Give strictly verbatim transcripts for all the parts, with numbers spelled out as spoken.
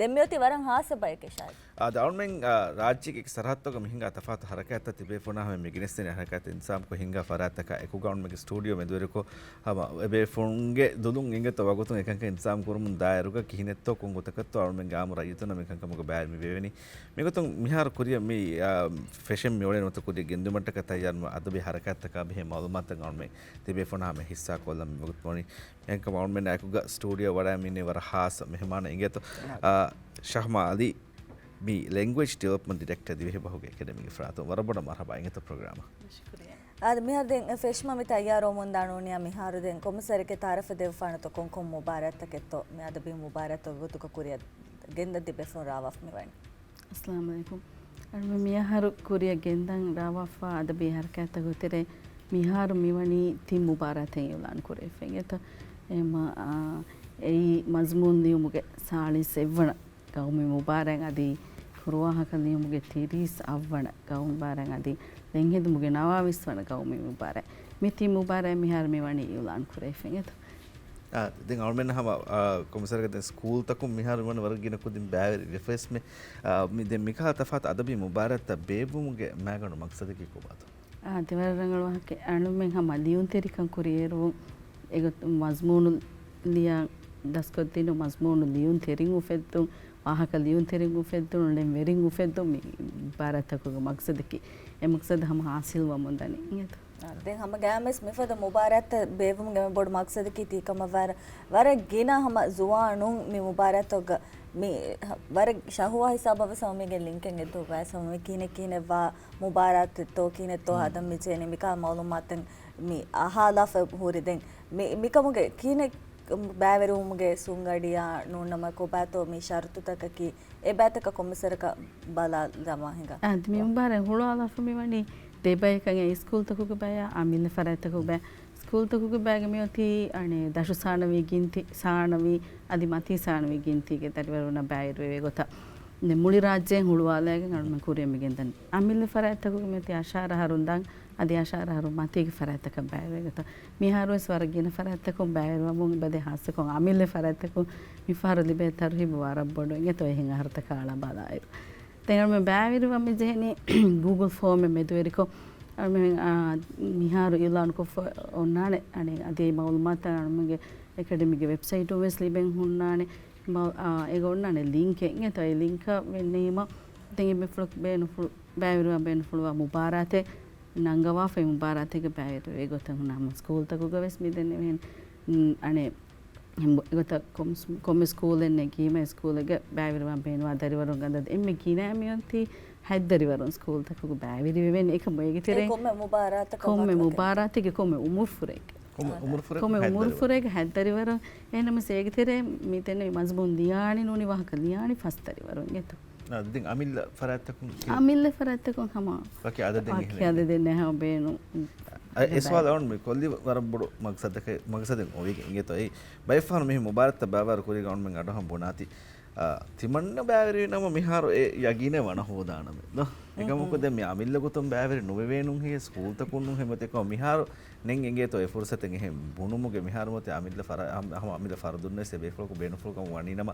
ދެން މިއޮތީ ވަރަށް ހާއްސަ ބަޔެކޭ ޝާހިދު. އާ، ދެން އަޅުމެން، އާ، ރާއްޖޭގެ އެކި ސަރަހައްދުގަ މި ހިނގާ ތަފާތު ހަރަކާތްތައް ތިބޭފުޅުންނާ ހަމަ މި ގެނެސްދެނީ ހަރަކާތްތައް އިންތިޒާމްކޮށް ހިނގާ ފަރާތްތަކާ އެކުގަ އަޅުމެންގެ ސްޓޫޑިއޯ މެދުވެރިކޮށް ހަމަ އެބޭފުޅުންގެ ދުލުން އިނގޭތޯ ވަގުތުން އެކަންކަން އިންތިޒާމް ކުރަމުން ދާއިރުގަ ކިހިނެއްތޯ ކޮން ގޮތަކަށްތޯ އަޅުމެންގެ އާއްމު ރައްޔިތުންނަށް މިކަންކަމުގަ ބައިވެރި މިވެވެނީ. މިގޮތުން މިހާރު ކުރިއަށް މި، އާ، ފެޝަން މި އުޅޭ ނުވަތަ ކުރިއަށް ގެންދިއުމަށްޓަކާ ތައްޔާރު އަދަބީ ހަރަކާތްތަކާ ބެހޭ މައުލޫމާތުތައް އަޅުމެން ތިބޭފުޅުންނާ ހަމަ ހިއްސާ ކޮށްލަން މި ވަގުތު ބުނީ. އެހެންކަމުން އަޅުމެންނާ އެކުގަ ސްޓޫޑިއޯ ވަޑައިގެންނެވި ވަރަށް ހާއްސަ މެހެމާނެއް އިނގޭތޯ. އާ، ޝަހްމާ އަލީ، މި ލެންގުއޭޖް ޑިވެލޮޕްމަންޓް ޑިރެކްޓަރ ދިވެހިބަހުގެ އެކަޑަމީގެ ފަރާތުން ވަރަށް ބޮޑަށް މަރުހަބާ އިނގޭތޯ ޕްރޮގްރާމަށް. ޝުކުރިއްޔާ. އާދެ، މިހާރު ދެން ފެޝްމަ މި ތައްޔާރުވަމުންދާނޫނިއްޔާ މިހާރު ދެން ކޮންމެސް ވަރެއްގެ ތައާރަފެއް ދެއްވާނެތޯ ކޮންކޮން މުބާރާތްތަކެއްތޯ މި އަދަބީ މުބާރާތްތަކުގެ ގޮތުގަ ކުރިއަށް ގެންދަން ތިބޭފުޅުން ރާވާފަ މިވަނީ؟ އައްސަލާމު ޢަލައިކުމް. އަޅުމެން މިއަހަރު ކުރިއަށް ގެންދަން ރާވާފާ އަދަބީ ހަރަކާތްތަކުގެ ތެރޭ މިހާރު މިވަނީ ތިން މުބާރާތެއް އިޢުލާން ކުރެވިފަ އިނގޭތޯ. އެހެންމަ، އާ، އެއީ މަޒްމޫން ލިޔުމުގެ ސާޅީސް އެއްވަނަ ގައުމީ މުބާރާތް އަދި ކުރުވާހަކަ ލިޔުމުގެ ތިރީސް އަށްވަނަ ގައުމީ މުބާރާތް އަދި ޅެންހެދުމުގެ ނަވާވީސް ވަނަ ގައުމީ މުބާރާތް. މި ތިން މުބާރާތް މިހާރު މިވަނީ އިޢުލާން ކުރެވިފަ އިނގޭތޯ. އާ، ދެން އަޅުމެން ހަމަ، އާ، ކޮންމެސް ވަރެއްގަ ދެން ސްކޫލްތަކުން މިހާރު ވަނީ ވަރަށް ގިނަ ކުދިން ބައިވެރި ވެފަ ވެސް މި، އާ، މި ދެން މިކަހަލަ ތަފާތު އަދަބީ މުބާރާތްތައް ބޭއްވުމުގެ މައިގަނޑު މަގްސަދަކީ ކޮބާތޯ؟ އާ، ދެ ވަރަށް ރަނގަޅު ވާހަކައެއް. އަޅުމެން ހަމަ ލިޔުންތެރިކަން ކުރިއެރުވުން އެގޮތުން މަޒްމޫނު ލިޔަން ދަސްކޮށްދިނުން، މަޒްމޫނު ލިޔުންތެރިން އުފެއްދުން، ވާހަކަ ލިޔުންތެރިން އުފެއްދުން، ޅެންވެރިން އުފެއްދުން މި މުބާރާތްތަކުގެ މަގްސަދަކީ. އެ މަގްސަދު ހަމަ ހާސިލްވަމުން ދަނީ އިނގޭތޯ. އާ، ދެން ހަމަ ގައިމުވެސް މިފަދަ މުބާރާތްތައް ބޭއްވުމުގެ އެންމެ ބޮޑު މަގްސަދަކީ ތި ކަމަށް ވަރަށް، ވަރަށް ގިނަ ހަމަ ޒުވާނުން މި މުބާރާތްތަކުގަ މި ވަރަށް ޝަހުވާ ހިސާބަށް ވެސް ހަމަ މީގެ ލިންކެއް އެއްދުވަހު ވެސް ހަމަ މި ކިހިނެއް ކިހިނެއް ވާ މުބާރާތެއްތޯ ކިހިނެއްތޯ ހަދަން މި ޖެހެނީ މިކަހަލަ މައުލޫމާތު މި އަހާލާފަ ހުރި. ދެން މި، މިކަމުގެ ކިހިނެއް ބައިވެރިވުމުގެ ސުންގަޑިއާ ނޫންނަމަ ކޮބާތޯ މި ޝަރުތުތަކަކީ އެބައިތަކަށް ކޮންމެސް ވަރަކަށް ބަލާލަމާ ހިނގާ. އާ، ދެ މި މުބާރާތް ހުޅުވާލާފަ މިވަނީ ދެ ބަޔަކަށް އެ ސްކޫލްތަކުގެ ބަޔާ، އަމިއްލަ ފަރާތްތަކުގެ ބަޔާ. ސްކޫލްތަކުގެ ބައިގަ މިއޮތީ އަނެއް ދަށު ސާނަވީ ގިންތި، ސާނަވީ އަދި މަތީ ސާނަވީ ގިންތީގެ ދަރިވަރުންނަށް ބައިވެރިވެވޭ ގޮތަށް. ދެން މުޅި ރާއްޖޭން ހުޅުވާލައިގެން އަޅުމެން ކުރިއަށް މި ގެންދަނީ. އަމިއްލަ ފަރާތްތަކުގެ މިއޮތީ އަށާރަ އަހަރުން ދާން އަދި އަށާރަ އަހަރު މަތީގެ ފަރާތްތަކަށް ބައިވެރިވޭ ގޮތަށް. މިހާރު ވެސް ވަރަށް ގިނަ ފަރާތްތަކުން ބައިވެރިވަމުން އެބަދޭ ހާއްސަކޮށް އަމިއްލަ ފަރާތްތަކުން މިފަހަރު ލިބޭ ތަރުހީބު ވަރަށް ބޮޑު އިނގޭތޯ އެހެން އަހަރުތަކާ އަޅާ ބަލާއިރު. ދެން އަޅުމެން ބައިވެރިވަން މި ޖެހެނީ ގޫގުލް ފޯމެއް މެދުވެރިކޮށް، އަޅުމެން، އާ، މިހާރު އިޢުލާނުކޮށްފަ އޮންނާނެ، އަނެއް އަދި އެ މައުލޫމާތުތައް އަޅުމެންގެ އެކަޑަމީގެ ވެބްސައިޓުން ވެސް ލިބެން ހުންނާނެ. މަ-، އާ، އޭގަ އޮންނާނެ ލިންކެއް އިނގޭތޯ، އެ ލިންކަށް ވެންނެވީމަ ދެން އެބޭފުޅަކު ބޭނުންފުޅު، ބައިވެރިވާ ބޭނުންފުޅުވާ މުބާރާތެއް ނަންގަވާފައި މުބާރާތެއްގެ ބައިވެރިވޭ ގޮތަށް ހުންނާ ހަމަ ސްކޫލްތަކުގަ ވެސް މިދެންނެވިހެން، އަނެއް އެގޮތަށް ކޮން، ކޮންމެ ސްކޫލެއް ނެގީމަ، އެ ސްކޫލެއްގަ ބައިވެރިވާން ބޭނުންވާ ދަރިވަރުން ގަދަ އެންމެ ގިނައިން މިއޮތީ ހަތް ދަރިވަރުން ސްކޫލްތަކުގަ ބައިވެރިވެވެން. އެކަމު އޭގެ ތެރޭ ކޮންމެ މުބާރާތަކަށް ކޮންމެ މުބާރާތެއްގެ ކޮންމެ އުމުރުފުރެއްގެ. ކޮންމެ އުމުރުފުރެއްގެ ހަތް ދަރިވަރުން. އެހެންނަމަވެސް އޭގެ ތެރޭ މި ދެންނެވި މަޒްމޫން ލިޔާނީ ނޫނީ ވާހަކަ ލިޔާނީ ފަސް ދަރިވަރުން އިނގޭތޯ. އާ، ދެން އަމިއްލަ ފަރާތްތަކުން ކިހިނެއް؟ އަމިއްލަ ފަރާތްތަކުން ހަމަ ވަކި އަދަދެއް ވަކި އަދަދެއް ނެހާ ބޭނުން. އެ ސުވާލު އަޅުން މި ކޮށްލީ ވަރަށް ބޮޑު މަގްސަދަކަށް، މަގްސަދެއް އޮވެގެން އިނގޭތޯ. އެއީ ބައެއް ފަހަރު މިހެން މުބާރާތްތައް ބައިވަރު ކުރީގަ އަޅުމެން އަޑުއަހަން ބުނާތީ، އާ، ތިމަންނަ ބައިވެރިވި ނަމަ މިހާރު އެ ޔަގީނެއް ވަނަ ހޯދާނަމޭ. އެކަމަކު ދެން މި އަމިއްލަ ގޮތުން ބައިވެރި ނުވެވޭނުން ހޭ، ސްކޫލްތަކުން ނޫން ހޭ މަތިކޮށް މިހާރު ނެން އިނގޭތޯ އެ ފުރުސަތެއް އެހެން ބުނުމުގެ މިހާރު މަތި އަމިއްލަ ފަރާ-، ހަމަ އަމިއްލަ ފަރުދުން ވެސް އެ ބޭފުޅަކު ބޭނުންފުޅުކަމު ވަނީ ނަމަ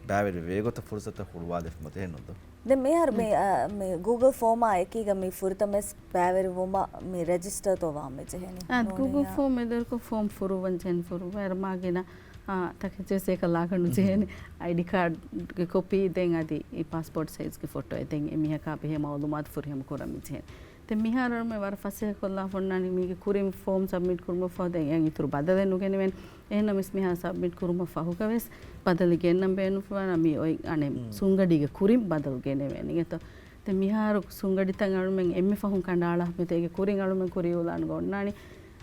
ބައިވެރި ވޭގޮތަށް ފުރުސަތަށް ހުޅުވާލެފުމަތި އެހެންނުންތޯ؟ ދެން މިހާރު މި، އާ، މި ގޫގުލް ފޯމާ އެކީގަ މި ފުރަތަމަވެސް ބައިވެރިވުމަށް މި ރެޖިސްޓަރތޯ ވާން މި ޖެހެނީ؟ އާ، ގޫގުލް ފޯމް މެދުވެރިކޮށް ފޯމް ފުރުއްވަން ޖެހެނީ ފުރުއްވައިރު މާ ގިނަ، އާ، ތަކެއްޗެއް ސޭކަލާކަށް ނުޖެހެނީ. އައިޑީ ކާޑްގެ ކޮޕީ ދެން އަދި އެ ޕާސްޕޯޓް ސައިޒްގެ ފޮޓޯ ދެން އެ މީހަކާ ބެހޭ މައުލޫމާތު ފުރިހަމަ ކުރަން މި ޖެހެނީ. ދެން މިހާރު މި ވަރަށް ފަސޭހަކޮށްލާފަ އޮންނާނީ މީގެ ކުރިން ފޯމް ސަބްމިޓް ކުރުމަށްފަހު ދެން އެއަށް އިތުރު ބަދަލެއް ނުގެނެވޭނެ. އެހެންނަމަވެސް މިހާރު ސަބްމިޓް ކުރުމަށް ފަހުގަވެސް ބަދަލު ގެންނަން ބޭނުންފުޅުވާނަމަ މި އޮތް އަނެއް ސުންގަޑީގެ ކުރިން ބަދަލު ގެނެވޭނެ އިނގޭތޯ. ދެން މިހާރު ސުންގަޑިތައް އަޅުމެން އެންމެ ފަހުން ކަނޑައަޅާ މިތަ އޭގެ ކުރިން އަޅުމެން ކުރިއުޅާން ގޮންނާނީ،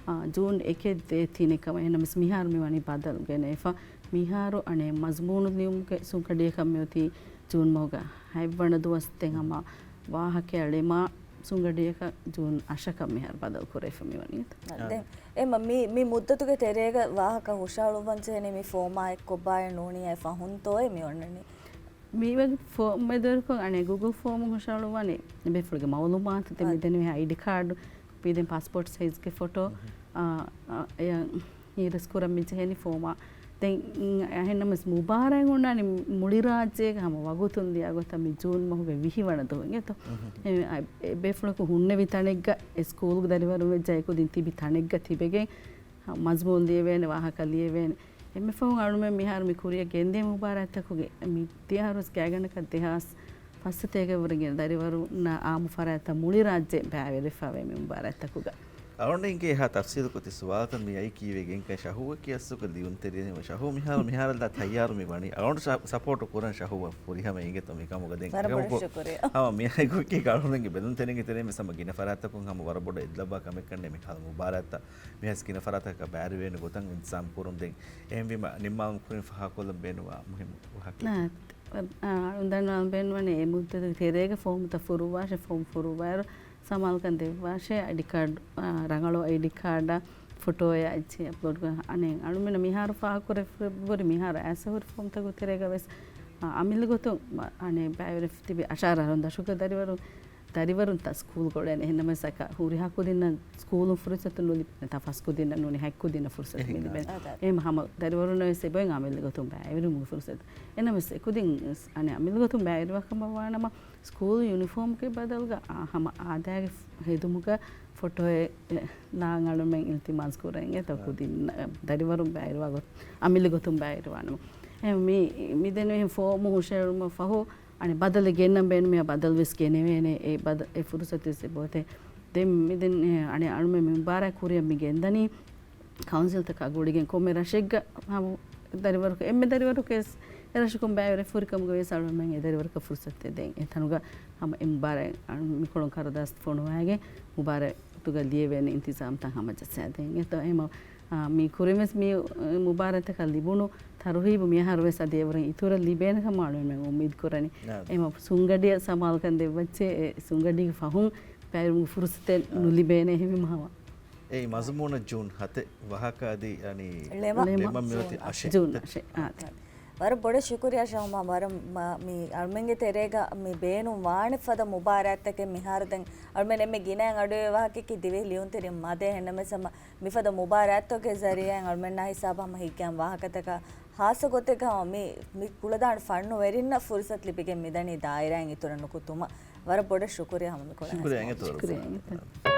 އާ، ޖޫން އެކެއް ދޭއް ތިނެއް ކަމަށް. އެހެންނަމަވެސް މިހާރު މިވަނީ ބަދަލު ގެނެވިފަ. މިހާރު އަނެއް މަޒްމޫނު ލިޔުމުގެ ސުންގަޑިއަކަށް މިއޮތީ ޖޫން މަހުގެ ހަތްވަނަ ދުވަސް. ދެން ހަމަ ވާހަކައަށް ޅެމާ ސުންގަޑިއަކަށް ޖޫން އަށަކަށް މިހާރު ބަދަލު ކުރެވިފަ މިވަނީ. ދެން އެ މަ-، މި، މި މުއްދަތުގެ ތެރޭގަ ވާހަކަ ހުށަހަޅުއްވަން ޖެހެނީ މި ފޯމާ އެއްކޮށް ބާއެއް ނޫނީ އެ ފަހުންތޯއޭ މި އޮންނަނީ؟ މިވަގުތު ފޯމް މެދުވެރިކޮށް އަނެއް ގޫގުލް ފޯމު ހުށަހަޅުއްވާނެ ބޭފުޅުގެ މައުލޫމާތު ދެން މި ދެންނެވި އައިޑީ ކާޑު ކޮޕީ ދެން ޕާސްޕޯޓް ސައިޒްގެ ފޮޓޯ، އާ، އާ، އެ ހީރަސް ކުރަން މި ޖެހެނީ ފޯމާ ދެން އެހެންނަމަސް މުބާރާތް އޮންނާނީ މުޅި ރާއްޖޭގެ ހަމަ ވަގުތުން ދިޔަ ގޮތަށް މި ޖޫން މަހުގެ ވިހި ވަނަ ދުވަހު އިނގޭތޯ. އެ، އެ ބޭފުޅަކު ހުންނެވި ތަނެއްގަ އެ ސްކޫލްގެ ދަރިވަރުން ވެއްޖާ އެކުދިން ތިބި ތަނެއްގަ ތިބެގެން މަޒްމޫން ލިޔެވޭނެ، ވާހަކަ ލިޔެވޭނެ. އެންމެ ފަހުން އަޅުމެން މިހާރު މި ކުރިއަށް ގެންދިޔަ މުބާރާތްތަކުގެ މި ދިޔަ އަހަރުވެސް ގާތްގަނޑަކަށް ދެހާސް ފައްސަތޭކަ ވުރެގެން ދަރިވަރުންނަށް އާއްމު ފަރާތްތައް މުޅި ރާއްޖެ ބައިވެރިފަވޭ މި މުބާރާތްތަކުގަ. އަޅުގަނޑު އެހާ ތަފްސީލު ކޮށް ތި ސުވާލުތައް މި އައި ކީއްވެގެންކަން ޝަހޫއަކީ އަސްލުގަ ލިޔުންތެރިއެއް. ޝަހޫ މިހާރު، މިހާރަށް ދާ ތައްޔާރު މި ވަނީ. އަޅުގަނޑު ސަ-، ސަޕޯޓު ކުރަން ޝަހޫއަށް ފުރިހަމަ އިނގޭތޯ މިކަމުގަ ދެން. ވަރަށް ބޮޑަށް ޝުކުރިއްޔާ. ހަމަ މި އައިކޮށް ކީ އަޅުގަނޑުގެ ބެލުންތެރިންގެ ތެރެއިން ވެސް ހަމަ ގިނަ ފަރާތްތަކުން ހަމަ ވަރަށް ބޮޑަށް އެއްލައްވާ ކަމެއްކަންނޭ މިކަހަލަ މުބާރާތްތައް. މިހާރު ގިނަ ފަރާތަކަށް ބައިވެރިވޭނެ ގޮތަށް އިންތިޒާމް ކުރުން. ދެން އެހެންވީމަ ނިންމާލުމުގެ ކުރިން ފާހަގަކޮށްލަން ބޭނުންވާ މުހިއްމު ވާހަކަ. އާ، އަޅުގަނޑު ދަންނަވަން ބޭނުންވަނީ އެ މުއްދަތުގެ ތެރޭގަ ފޯމުތައް ފުރުއްވާށޭ، ފޯމު ފުރުއްވާއިރު ސަމާލުކަން ދެއްވާށޭ، އައިޑީ ކާޑް، އާ، ރަނގަޅު އައިޑީ ކާޑަށް ފޮޓޯއެއް އައްޗި އަޕްލޯޑް ކުރަން. އަނެއް އަޅުމެންނަށް މިހާރު ފާހަގަކުރެއްވި މިހާރު އައިސް ހުރި ފޯމުތަކުގެ ތެރޭގަ ވެސް، އާ، އަމިއްލަ ގޮތުން އަނެއް ބައިވެރި ތިބި އަށާރަ އަހަރުން ދަށުގެ ދަރިވަރުން ދަރިވަރުން ތަ ސްކޫލް ގުޅޭނެ. އެހެންނަމަވެސް އަކަ ހުރިހާ ކުދިންނަށް ސްކޫލުން ފުރުސަތު ނުލިބޭނެ. ތަ ފަސް ކުދިންނަށް ނޫނީ ހަތް ކުދިންނަށް ފުރުސަތު އެހެން މިލިބޭނެ. އާ. އެހެން ހަމަ ދަރިވަރުންނަށް ވެސް އެބައޮތް އަމިއްލަ ގޮތުން ބައިވެރިވުމުގެ ފުރުސަތު. އެހެންނަމަވެސް އެކުދިން އަނެއް އަމިއްލަ ގޮތުން ބައިވެރިވާކަމަށް ވާނަމަ، ސްކޫލް ޔުނިފޯމްގެ ބަދަލުގަ، އާ، ހަމަ އާދައިގެ ހެދުމުގަ ފޮޓޯއެއް ލާން އަޅުމެން އިލްތިމާސް ކުރަން އެތަ ކުދިން ދަރިވަރުން ބައިވެރިވާ ގޮތް، އަމިއްލަ ގޮތުން ބައިވެރިވާނަމަ. އެ މި، މިދެން މި ފޯމު ހުށައެޅުމަށް ފަހު، އަނެއް ބަދަލެއް ގެންނަން ބޭނުމިއްޔާ ބަދަލު ވެސް ގެނެވޭނެ. އެ ބަދަ-، އެ ފުރުސަތު ވެސް އެބައޮތޭ. ދެން މިދެން އެ އަނެއް އަޅުމެން މި މުބާރާތް ކުރިއަށް މި ގެންދަނީ ކައުންސިލްތަކާ ގުޅިގެން ކޮންމެ ރަށެއްގަ ހަމަ ދަރިވަރަކު، އެންމެ ދަރިވަރަކު ވެސް އެ ރަށަކުން ބައިވެރި ފުރިކަމުގަ ވެސް އަޅުމެން އެ ދަރިވަރަކަށް ފުރުސަތެއް ދޭން. އެ ތަނުގަ ހަމަ އެ މުބާރާތް މިކޮޅުން ކަރުދާސް ފޮނުވާގެން މުބާރާތުގަ ލިޔެވޭނެ އިންތިޒާމްތައް ހަމަޖައްސާދޭން. އެތޯ އެހެމަ އާ، މި ކުރިންވެސް މި، އެ، މުބާރާތަކަށް ލިބުނު ތަރުހީބު މިއަހަރު ވެސް އަދި އެވަރުން އިތުރަށް ލިބޭނެ ކަމަށް އަޅުމެން އުއްމީދު ކުރަނީ. އާ. އެމަ ސުންގަޑިއަށް ސަމާލުކަން ދެއްވައްޗޭ، އެ ސުންގަޑީގެ ފަހުން ބައިވެރިވުމުގެ ފުރުސަތެއް އާ. ނުލިބޭނެ އެހެންވީމަ ހަމަ. އެއީ މަޒުމޫނަށް ޖޫން ހަތެއް ވާހަކަ އަދި އަނީ ޅެމަ. ޅެމަ މިއޮތީ ޖޫން އަށެއް. ޖޫން އަށެއް. އާ. ވަރަށް ބޮޑަށް ޝުކުރިއްޔާ ޝަހުމާ، ވަރަށް މަ-، މި އަޅުމެންގެ ތެރޭގަ މި ބޭނުން ވާނެ ފަދަ މުބާރާތްތަކެއް މިހާރު ދެން އަޅުމެން އެންމެ ގިނައިން އަޑުއެޅޭ ވާހަކައަކީ ދިވެހި ލިޔުންތެރިން މަދޭ. އެހެންނަމަވެސް ހަމަ މިފަދަ މުބާރާތްތަކުގެ ޒަރީއާއިން އަޅުމެންނާ ހިސާބަށް ހަމަ ހިތްގައިމު ވާހަކަތަކަށް ހާއްސަ ގޮތެއްގަ ހަމަ މި، މި ކުޅަދާނަ ފަންނުވެރިންނަށް ފުރުސަތު ލިބިގެން މިދަނީ ދާއިރާއިން އިތުރަށް ނުކުތުމަށް. ވަރަށް ބޮޑަށް ޝުކުރިއްޔާ ހަމަ މިކޮޅަށް ޝުކުރިއްޔާ އައިސް އިނގޭތޯ. ޝުކުރިއްޔާ އިނގޭތޯ.